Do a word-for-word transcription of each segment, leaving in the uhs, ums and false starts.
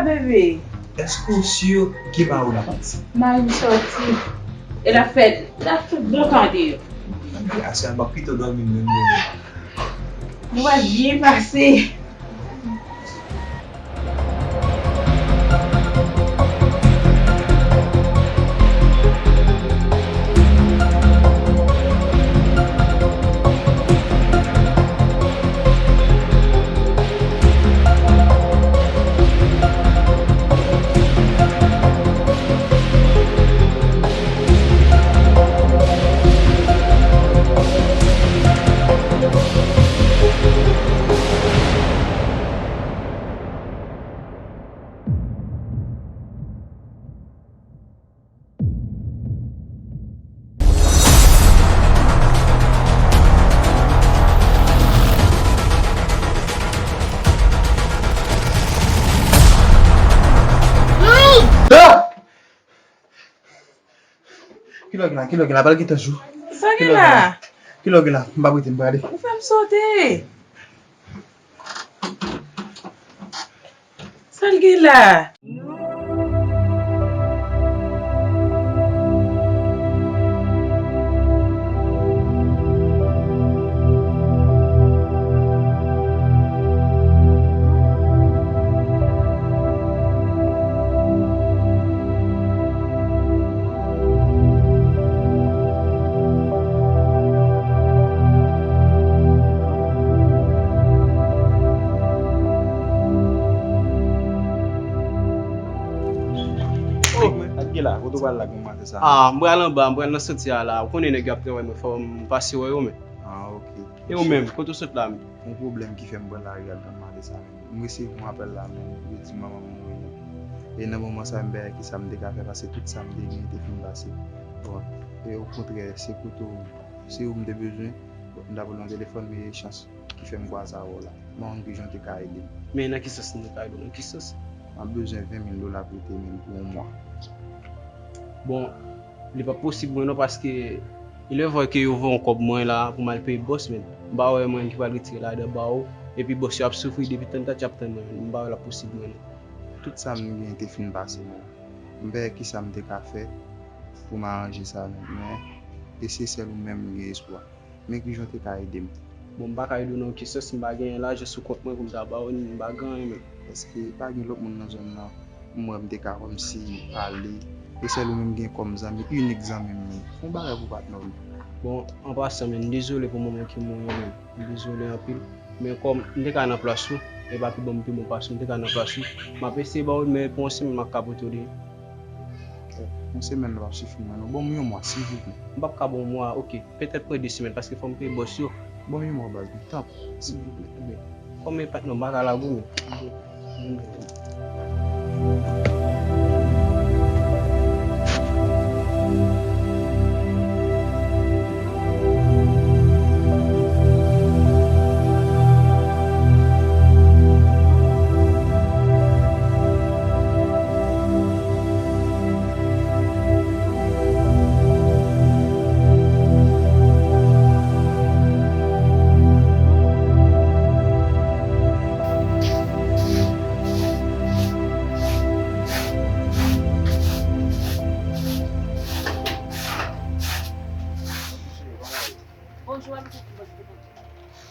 Bebe. Èske w si ke mari w la pati? Mari m sòti. E l ap fè, l ap fè bon tan deyò. Aswè a m ap kite w dòmi menm, bebe. Nou va byen pase. Kilè w gen la? Kilè w gen la? Pral gen tan jou. Sa gen la? Kilè w gen la? M p ap rete, m prale. Ou fè m sote. Sa l gen la? Sa k gen la? Kote w pral la, grann maten sa? Ah, m pral anba, m pral nan santye a la. Ou konnen nèg yo ap travay, mwen fò m pase wè yo, men. Ah, ok. E ou menm, kote w sot la menm? Yon pwoblèm ki fè m pran lari a grann maten sa menm. M resevwa yon apèl la menm, yo di manman m mouri. E nan moman sa, m pa wè kisa m te ka fè, paske tout sa m te gen te fin pase. Bon, e okontrè, se kote w, se ou m te bezwen. Bon, m t ap rele w nan telefòn, men e chans ki fè m kwaze avè w la. M pa konn kijan w te ka ede m. Men nan ki sans m te ka ede w? Nan ki sans? M ap bezwen ven mil dola prete menm pou yon mwa. Bon, li p ap posib mwen non, paske il est vrai ke yo voye yon kòb mwen la pou m al peye bòs, men m pa wè mwen ki pral retire ladan ba ou, epi bòs yo ap soufri depi tann dat y ap tann mwen, m pa wè l ap posib mwen non. Tout sa m gen te fin pase menm. M pa wè kisa m te ka fè pou m aranje sa menm, men e se sèl ou menm m gen espwa. Men kijan w te ka ede m? Bon, m pa ka ede w nan okenn sans, m pa gen lajan sou kont mwen pou m ta ba w, m pa gen anyen menm. Èske pa gen lòt moun nan zòn nan? M wè m te ka kòmsi pale. E sèl ou menm gen kòm zanmi, inik zanmi m menm. Fè yon bagay pou patnè w. Bon, an pasan, men, m dezole pou manman ki mouri an menm. M dezole anpil. Men kòm m te ka nan plas ou, e pa pi bon, m pi bon pase w, m te ka nan plas ou. M ap eseye ba w, men pou yon semèn, m ap ka pote w li. Yon semèn nan p ap sifi mwen non. Ban m yon mwa, silvouplè. M p ap ka ba w yon mwa, ok. Petèt pran de semèn, paske fò m peye bòs yo. Ban m yon mwa, baz, m tanpri, silvouplè. Ebyen, kòm e patnè w, m pa ka lage w, men. Bonjou, a, mesye, ki bò se te konte?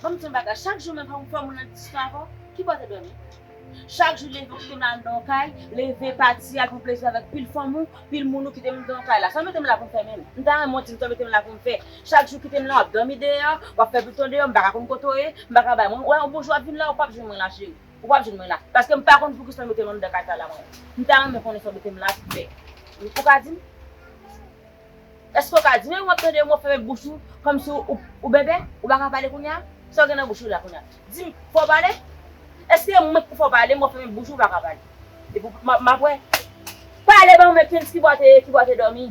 Ban m di yon bagay, chak jou menm fò m fè moun nan diskite avè w, ki bò te dòmi? Chak jou leve w kite m la anndan yon kay, leve pati al pran plezi avèk pil fanm ou, pil moun ou kite m anndan yon kay la. Sa w mete m la pou m fè menm? M ta renmen w di m sa w mete m la pou m fè. Chak jou kite m la, w ap dòmi deyò, w ap fè piton deyò, m pa ka konn kote w ye, m pa ka bay mwen. Wè, yon bon jou w ap vin la, ou p ap jwenn mwen la, cheri. Ou p ap jwenn mwen la. Paske m pa konn poukisa w mete m anndan kay sa la mwen. M ta renmen konnen sa w mete m la pou m fè. Ou ka di m? Èske w ka di m, men w ap tande m, w ap fèmen bouch ou, kòmsi w, ou, ou bèbè, ou pa ka pale kounye a? Sa w gen nan bouch ou la kounye a? Di m, fò w pale? Èske mwen k pou fè w pale, m w ap fèmen bouch ou, ou pa ka pale? Epi w, m ap, m ap wè. Pale ban mwen, Kenns, ki bò te ye, ki bò te dòmi?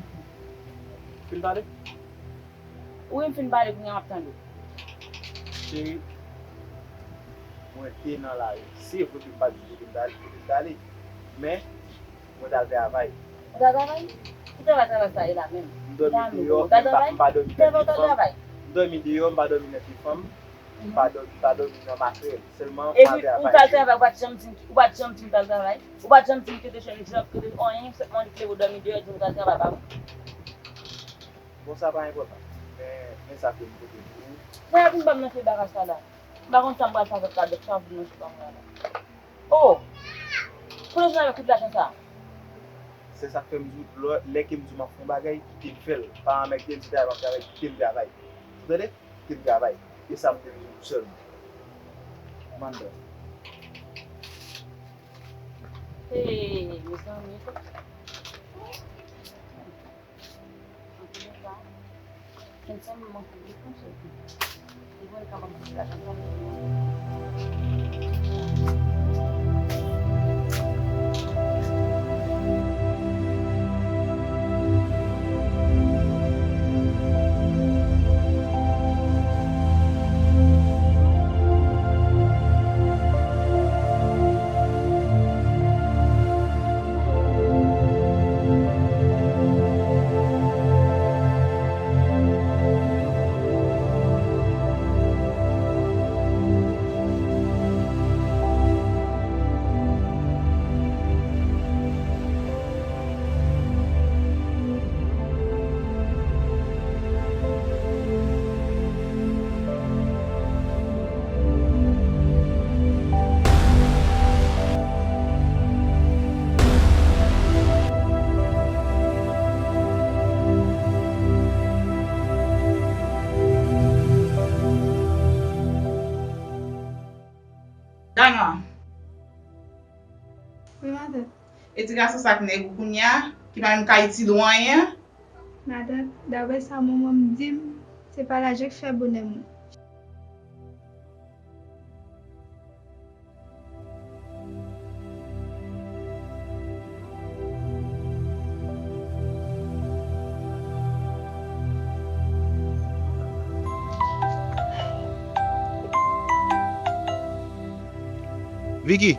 Fin pale? Wi, m fin pale, kounye a m ap tande w. Cheri, mwen te nan lari. Se vre ke m pa t di kote m t ale, kote m t ale. Men, mwen t al travay. Ou t al travay? Ki travay, travay sa ye la menm? M dòmi deyò, m pa, m pa dòmi nan pye fanm. M dòmi deyò, m pa dòmi nan pye fanm. M pa dòmi, m pa dòmi nan makrèl. Sèlman m al travay. Epi, ou t al travay, ou pa t janm di m, ou pa t janm di m t al travay. Ou pa t janm di m ke te chèche djòb, ke te anyen, sèlman li te leve w dòmi deyò, di m t al travay, pa vre? Bon, sa pa enpòtan. Men, men sa ke m pote pou ou. Sa y ap vin ban m nan fè bagay sa la. M pa konn sa m pral fè avèk radòt sa vin nan chè pa m la. Oh! Kote w jwenn avèk tout lajan sa a? Se sa k fè m di w, lè, lè ke m di w m ap fè yon bagay, kite m fè l. Pa anmègde m, si travay m ap travay, kite m travay. Ou tande? Kite m travay. E sa m te bezwen pou sèlman. Manda. Hey, mezanmi. Antoulèka, Kenson manke depanse tou. Li vin kapab di lajan sa. Dana. Wi, matant. E ti gason sa k nèg ou kounye a, ki pa menm ka itil ou anyen? Matant, daprè sa manman m di m, se pa lajan k fè bonè moun. Vicky.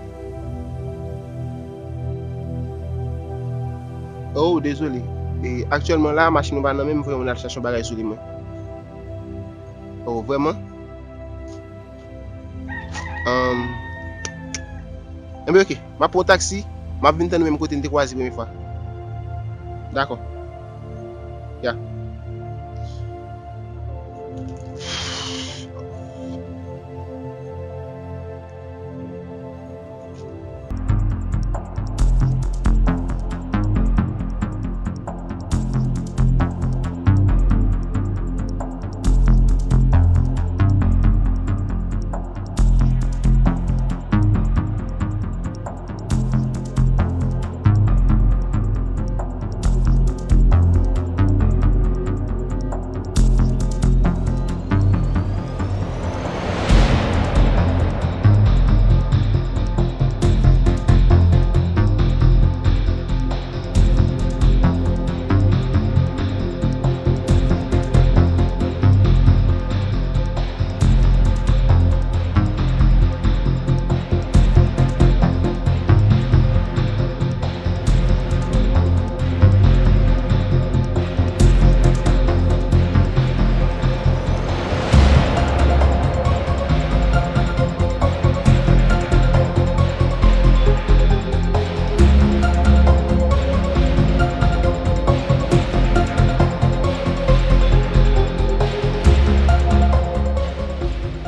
Oh, dezole. E, aktyèlman la, machin mwen pa nan men m, voye moun al chache yon bagay sou li, mwen. Oh, vrèman? Ann. Enben, oke. M ap pran yon taksi. M ap vin tann ou menm kote n te kwaze premye fwa. Dakò. Ya.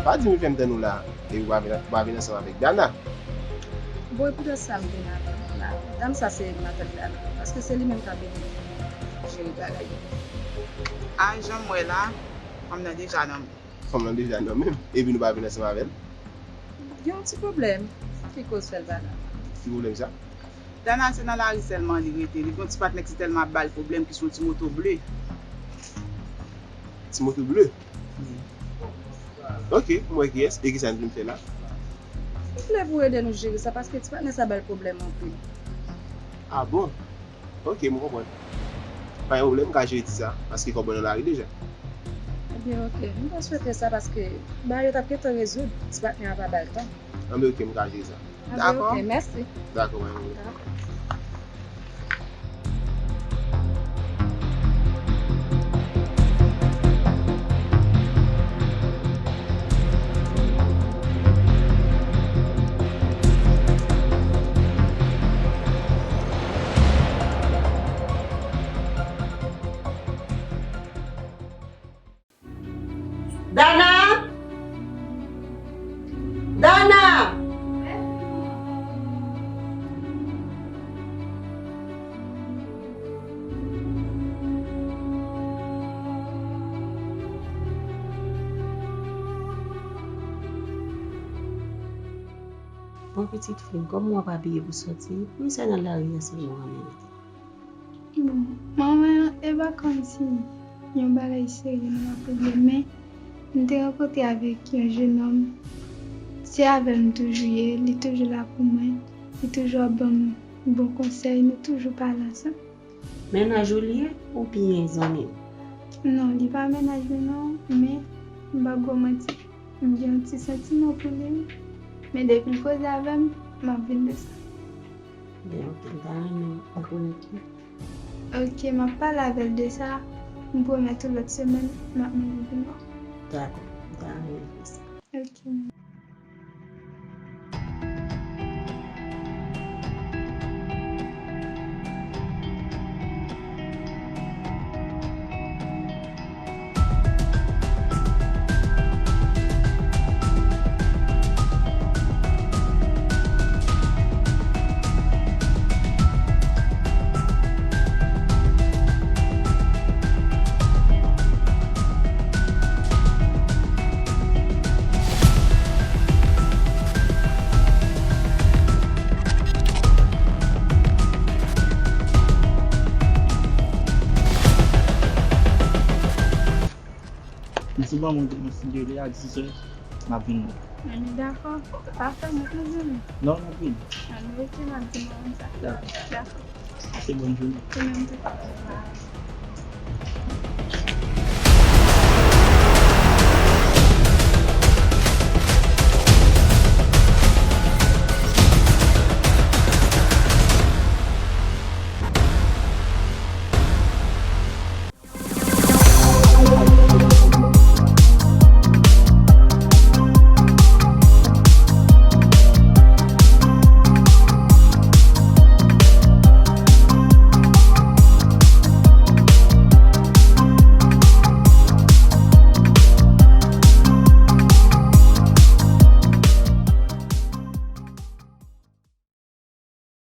Pa di m fè m tann ou la, epi w pa vin, w pa vin ansanm avèk Dana. Bon, e poutèt sa m vin avè w la. Dam sa se matant Dana, paske se li menm k ap ede nou jere bagay yo. A, jan m wè la, fanm nan deja nan men. Fanm nan deja nan men m, epi nou pa vin ansanm avè l? Gen yon ti pwoblèm ki koz fè l pa la. Ki pwoblèm sa? Dana se nan lari sèlman li rete. Li gen yon ti patnè ki tèlman ap ba l pwoblèm ki se yon ti moto ble. Ti moto ble? Wi. Ok, m wè kiyès. E kisa n vin fè la? M vle pou w ede nou jere sa, paske ti patnè sa ba l pwoblèm anpil. A bon? Ok, m konprann. Pa gen pwoblèm, m ka jere ti sa, paske kòb mwen nan lari deja. Ebyen, ok. M ta swete sa, paske bagay yo t ap gentan rezoud. Ti patnè a pa ba l tan. Anben, ok, m ka jere sa. Anben, dakò? Ok, mèsi. Dakò, pa gen pwoblèm. Dakò. Bon, pitit fi m, kòm w ap abiye pou sòti, misye nan lari a sèlman w renmen mete. Bon, manman, e pa kòmsi yon bagay serye nou ap regle, men m te rankontre avèk yon jennonm. Se avè l m toujou ye, li toujou la pou mwen, li toujou ap ban m bon konsèy, nou toujou pale ansanm. Mennaj ou li ye oubyen zanmi w? Non, li pa mennaj mwen non, men m pa gwo manti. M gen yon ti santiman pou li, wi. Men depi l koze avè m, m ap vin de sa. Ben, ok, m ta renmen w konnen tou. Ok, m ap pale avè l de sa. M pwomèt ou lòt semèn, m ap mennen l vin wè w. Dakò, m ta renmen l fè sa. Ok. Misye ban mwen demann si li a dizè, m ap vin wè. Ann, dakò. Pa fè m wont non, zanmi. Non, m ap vin. Ann, ok, m ap di manman sa. Dakò. Dakò. Pase bòn jounen. Ou menm tou.